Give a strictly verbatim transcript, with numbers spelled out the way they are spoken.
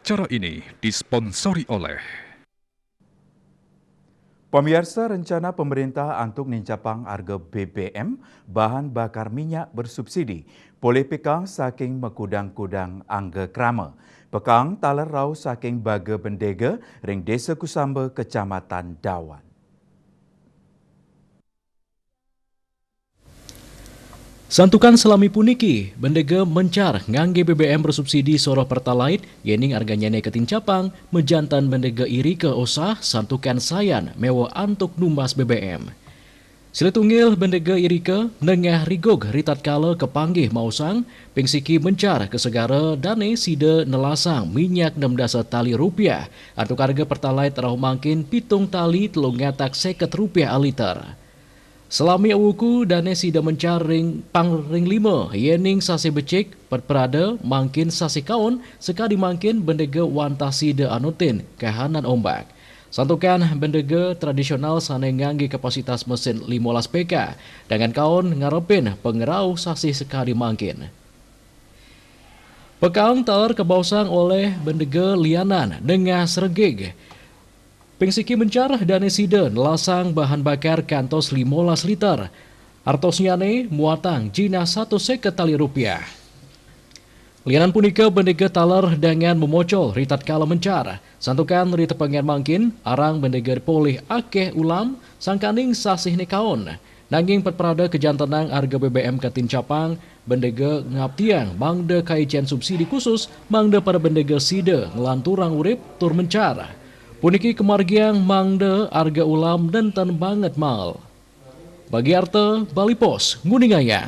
Acara ini disponsori oleh. Pamiarsa, rencana pemerintah antuk nincapang arga B B M, bahan bakar minyak bersubsidi, polih pikang saking makudang-kudang angga krama. Pikang taler rauh saking Baga Bendega ring Desa Kusamba, Kecamatan Dawan. Santukan salami puniki, Bendega Mencar nganggé B B M bersubsidi soroh Pertalite, yéning arganyané katincapang, majanten Bendega irika osah santukan sayan méwa antuk numbas B B M. Silih tunggil, Bendega irika nengah rigug ritatkala kapanggih maosang, ping siki Mencar kasegara dané sida nelasang minyak nem dasa tali rupiah, antuk arga Pertalite rauh mangkin pitung tali telung atak séket rupiah aliter. Salami awuku dané sida Mencar ring pang ring lima, yéning sasih becik, ped prada, mangkin sasih kaon, sakadi mangkin Bendega wantah sida anutin kahanan ombak. Santukan Bendega tradisional sané nganggé kapasitas mesin limolas P K, dangan kaon ngarepin pangrauh sasih sakadi mangkin. Pikang taler kabaosang olih Bendega lianan nengah sregig. Ping siki Mencar dané sida nelasang bahan bakar kantos limolas liter. Artosnyané muatang jinah satus séket tali rupiah. Lianan punika Bendega taler dangan mamocol ritatkala Mencar. Santukan ritatkala mangkin, arang Bendega polih akéh ulam, sangkaning sasihné kaon. Nanging ped prada kajantenang arga B B M katincapang, Bendega ngaptiang mangda kaicén subsidi khusus mangda para Bendega sida nglanturang urip tur Mencar. Puniki kamargiang mangda arga ulam nénten banget mael. Bagi Arta, Bali Post, nguningayang.